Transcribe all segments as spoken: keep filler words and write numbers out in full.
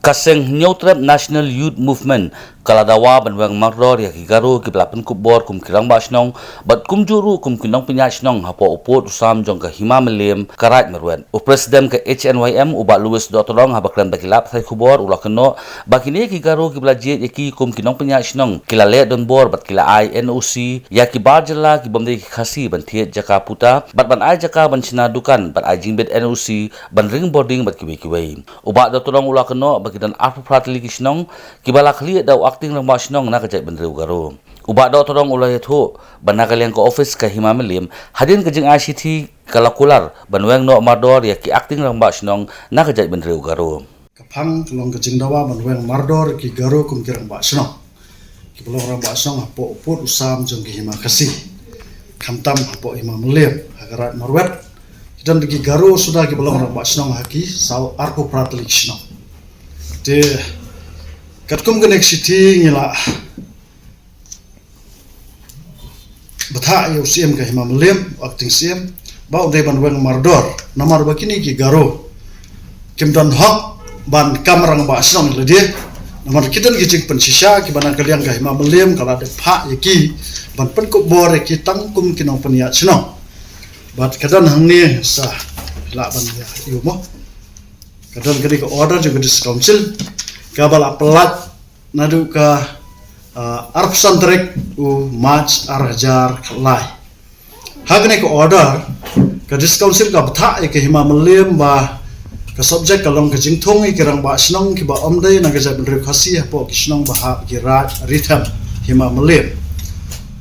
Ka seng Hynñiewtrep National Youth Movement ka la dawa ban weng mardor ïa ki Garo kiba la pynkup bor kum ki rangbah shnong bad kumjuh ruh kum ki nongpynïaid shnong hapoh u pud u sam jong ka Hima Mylliem, ka Raid Marwet. U President ka H N Y M, u Bah Louis Dohtdong, haba kren bad ki lad pathai khubor u la kynnoh ba kine ki Garo kiba la jied ïa ki kum ki nongpynïaid shnong ki la leh donbor bad ki la ai N O C ïa ki bar jylla kibym dei ki Khasi ban thied jaka puta bad ban ai jaka ban shna dukan bad ai jingbit N O C ban ring bording bad kiwei kiwei. U Bah Dohtdong u la kynnoh ba ki don arphew phra tylli ki shnong kiba la khlieh da u Acting Rangbah Shnong na ka jaitbynriew Garo. U Bah Dohtdong u la ïathuh ba na ka liang ka ophis ka Hima Mylliem, hadien ka jingai shithi ka la kular ban weng noh mardor ïa ki Acting Rangbah Shnong na ka jaitbynriew Garo. Ka phang ka long ka jingdawa ban weng mardor ki Garo kum ki rangbah shnong kiba long rangbah shnong hapoh u pud u sam jong ki Hima Khasi, khamtam hapoh Hima Mylliem ha ka Raid Marwet. Ki don ki Garo suda kiba long rangbah shnong ha ki saw arphew phra tylli ki shnong. Te katkum kane ka shithi ngi la bthah ïa u Syiem ka Hima Mylliem, u Acting Syiem, ba u dei ban weng mardor namar ba kine ki Garo kim don hok ban kam rangbah shnong ïa lade. Namar ki don ki jingpynshisha kiba na ka liang ka Hima Mylliem ka la dep phah ïa ki ban pynkup bor ïa ki tang kum ki nongpynïaid shnong. Bad ka don hangne sa lah ban ïa ïoh mo. Ka don kane ka order jong ka District Council kaba la pynlait naduh ka, ah, arphew san tarik u March ar hajar khatlai. Ha kane ka order ka District Council ka bthah ïa ka Hima Mylliem ba ka subject ka long ka jingthung ïa ki rangbah shnong kiba ym dei na ka jaitbynriew Khasi hapoh ki shnong ba hap ki raid ri them Hima Mylliem.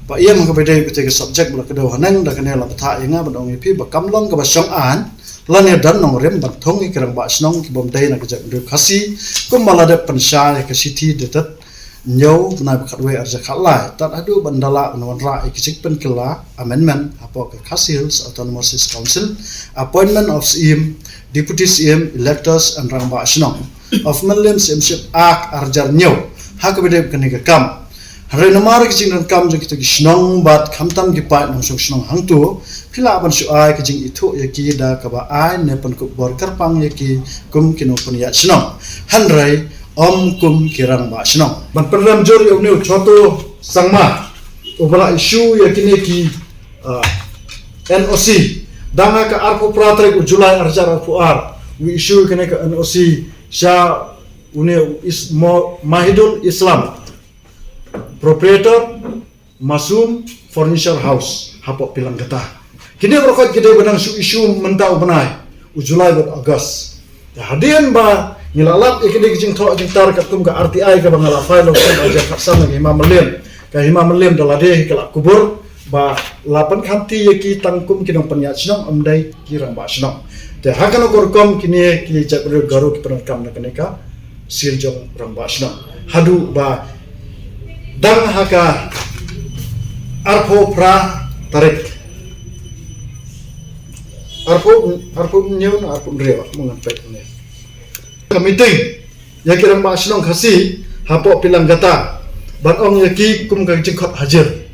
Ba ïa ma kaba dei kata ka subject ba la kdew haneng da kane la bthah ïa nga ban ong ïa phi ba kam long kaba shong aiñ lane don nongrim ban thung ïa ki rangbah shnong kibym dei na ka jaitbynriew Khasi kumba la dep pynshai ïa ka shithi dated hynñiew bnai ba khatwei ar hajar khatlai tad haduh ban da lah ban wanrah ïa ka jingpynkylla amendment hapoh ka Khasi Hills Autonomous District Council, Appointment of Syiem, Deputy Syiem, Electors and Rangbah Shnong of Mylliem Syiemship Act ar hajar hynñiew ha kaba dei kane ka kam. Hynrei namar ka jingdonkam jong kita ki shnong bad khamtam ki paid nongshong shnong hangto phi lah ban shu ai ka jingithuh ïa ki da kaba ai ne pynkup bor kyrpang ïa ki kum ki nongpynïaid shnong. Hynrei ym kum ki rangbah shnong. Ban pynrem jur ïa une u Choto Sangma uba la issue ïa kine ki, ah, N O C. Dang ha ka arphew phra tarik u July ar hajar arphew ar u issue ïa kine ka N O C sha une u Is-, Mo-, Mahidul Islam, proprietor Masum Furniture House hapoh Pilangkata. Kine baroh ki dei ba dang shu issue mynta u bnai u July bad August. Te hadien ba ngi la lap ïa kine ki jingthoh jingtar katkum ka R T I kaba nga la file kum ka jingkhatsan ka Hima Mylliem. Ka Hima Mylliem da lade ka la kubur ba la pynkhamti ïa ki tang kum ki nongpynïaid shnong ym dei ki rangbah shnong. Te ha kano ka rukom kine ki jaitbynriew Garo ki pyndonkam na kane ka sil jong rangbah shnong haduh ba dang ha ka arphew phra tarik, arphew, arphew hynñiew na arphew hynriew mo ngan peit ne ka meeting ïa ki rangbah shnong Khasi hapoh Pilangkata ban ong ïa ki kum ka jingkhot hajir.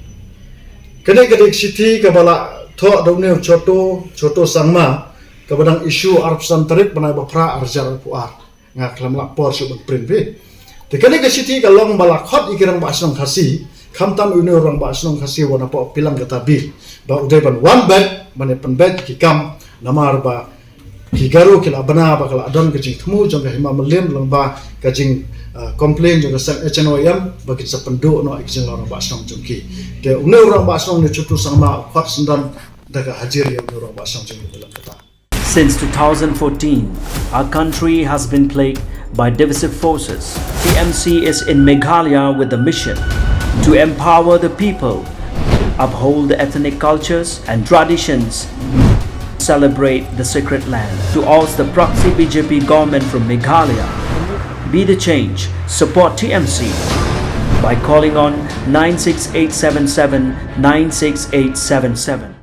Kane ka dei ka shithi kaba la thoh da une u Choto, Choto Sangma kaba dang issue arphew san tarik bnai ba phra ar hajar arphew ar. Nga khlem lah por shuh ban print phi. Te kane ka shithi ka long ba la khot ïa ki rangbah shnong Khasi khamtam une u rangbah shnong Khasi uba na poh Pilangkata B ba u dei ban wan beit ban ïa pynbeit ki kam namar ba ki Garo ki la bna ba ka la don ka jingthmu jong ka Hima Mylliem lyngba ka jing, ah, complain jong ka seng H N Y M ba kin sa pynduh noh ïa ka jinglong rangbah shnong jong ki. Te une u rangbah shnong ne Choto Sangma u khot syndon da ka hajir ïa une u rangbah shnong jong u Pilangkata. Since two thousand fourteen, our country has been plagued by divisive forces. T M C is in Meghalaya with the mission to empower the people, uphold the ethnic cultures and traditions, celebrate the sacred land. To oust the proxy B J P government from Meghalaya, be the change, support T M C by calling on nine six eight seven seven nine six eight seven seven.